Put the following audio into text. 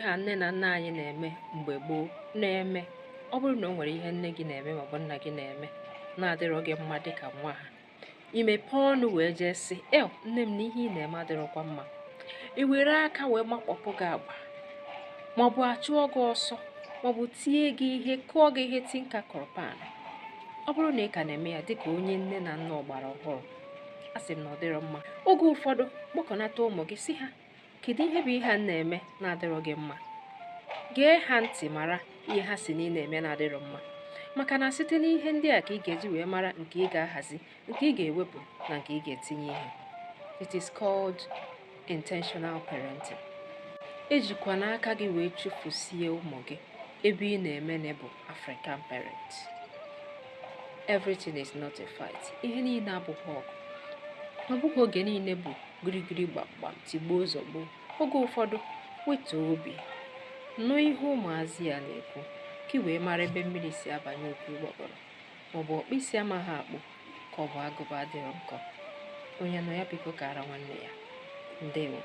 A nne na nna anyị na-eme mgbe gboo na-eme. Ọ bụrụ na o nwere ihe nne gị na-eme maọbụ nna gị na-eme na-adịrọ gị mma dịka nwa ha, i mepee ọnụ wee jee sị, "El, nne m, na ihe ị na-eme adịrọkwa mma," i were aka wee makpọpụ gị agba, maọbụ achụọ gị ọsọ, maọbụ tie gị ihe, kụọ gị ihe tinka kụrụ pan. Ọ bụrụ na ị ka na-eme ya dịka onye nne na nna ọgbara ọhụrụ, a sị m na ọ dịrọ mma. Oge ụfọdụ, kpọkọnata ụmụ gị, sị ha, "Kedu ihe bụ ihe a m na-eme na-adịrọ gị mma?" Gee ha ntị mara ihe ha si na ị na-eme na-adịrọ mma, maka na site n'ihe ndị a ka ị ga-eji wee mara nke ị ga-ahazi, nke ị ga-ewepụ na nke ị ga-etinye ihe. It is called intentional parenting. Ejikwa n'aka gị wee chụfusie ụmụ gị ebe ị na-eme na bụ African parent. Everything is not a fight. Ihe niile abụghị ọgụ. Ọ bụghị oge niile bụ girigiri, gbamgbam, tigbuo, zọgbuo. Oge ụfọdụ, wetuo obi nụ ihe ụmụazị ya na-ekwu, ka ị wee mara ebe mmiri si abanye opi ụgbọgọrọ, maọbụ ọkpụ isi amaghị akpụ, ka ọ bụ agụba adịrọ nkọ. Onye nọ ya, biko kara nwanne ya. Ndewo.